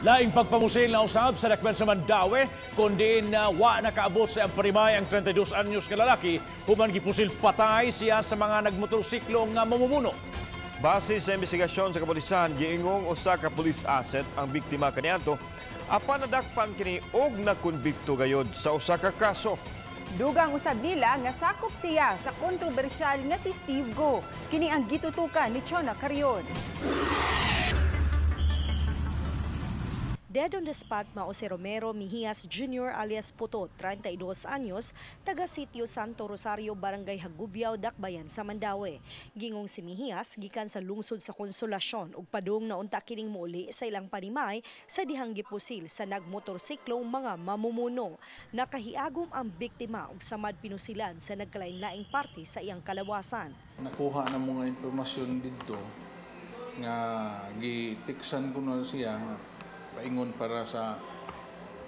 Laing pagpamusil na usab sa dakben sa Mandaue, kundi na wa nakaabot sa parimay ang 32 anyos nga lalaki human gipusil patay siya sa mga nagmotorsiklo nga mamumuno. Base sa investigasyon sa kapulisan, giingong usa ka police asset ang biktima kaniadto apan nadakpan kini og nakonbikto gayod sa usa ka kaso. Dugang usab nila nga sakop siya sa kontrobersyal nga si Steve Go. Kini ang gitutukan ni Chona Carion. Dead on the spot mao si Romero Mijias Jr. alias Puto, 32 anyos, taga Sitio Santo Rosario, Barangay Hagubiao, Dakbayan sa Mandaue. Gingong si Mijias gikan sa lungsod sa Konsolasyon ug padung na unta kining muuli sa ilang panimay sa dihang gipusil sa nagmotorsiklong mga mamumuno. Nakahiagom ang biktima ug samad pinusilan sa nagkalain-laing parte sa iyang kalawasan. Nakuha na mga impormasyon dito nga gitiksan ko na siya paingon para sa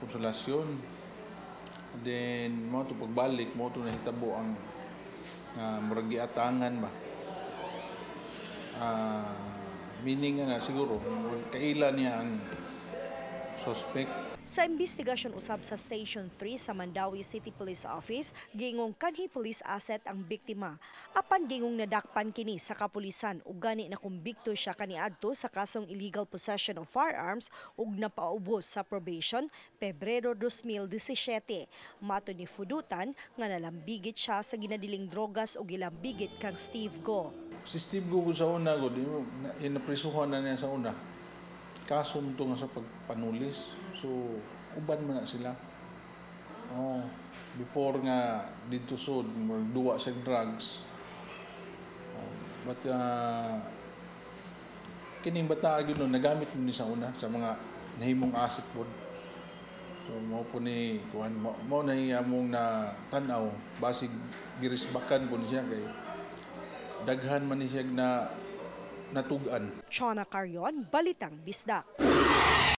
konsolasyon. Then mo to pagbalik mo to nahitabo ang murag giatangan ba. Meaning nga na siguro kaila niya ang suspect. Sa investigasyon usab sa Station 3 sa Mandaue City Police Office, giingong kanhi police asset ang biktima. Apan giingong nadakpan kini sa kapulisan ug gani na kumbikto siya kaniadto sa kasong illegal possession of firearms ug napaubos sa probation Pebrero 2017. Mato ni Fudutan nga nalambigit siya sa ginadiling drogas ug gilambigit kang Steve Go. Si Steve Go sa una gud, inaprisuhan na niya sa una. Kaso to nga sa pagpanulis. So, uban man na sila. Oh, before nga didto sud, duwa sa drugs. Oh, but kining bata gyud no, nagamit mo ni sa una sa mga nahimong asset pod. So mo po ni kuan mo, mo na among na tan-aw basig girisbakan po ni siya kay daghan man ni siya na natugan. Chona Carion, Balitang Bisdak.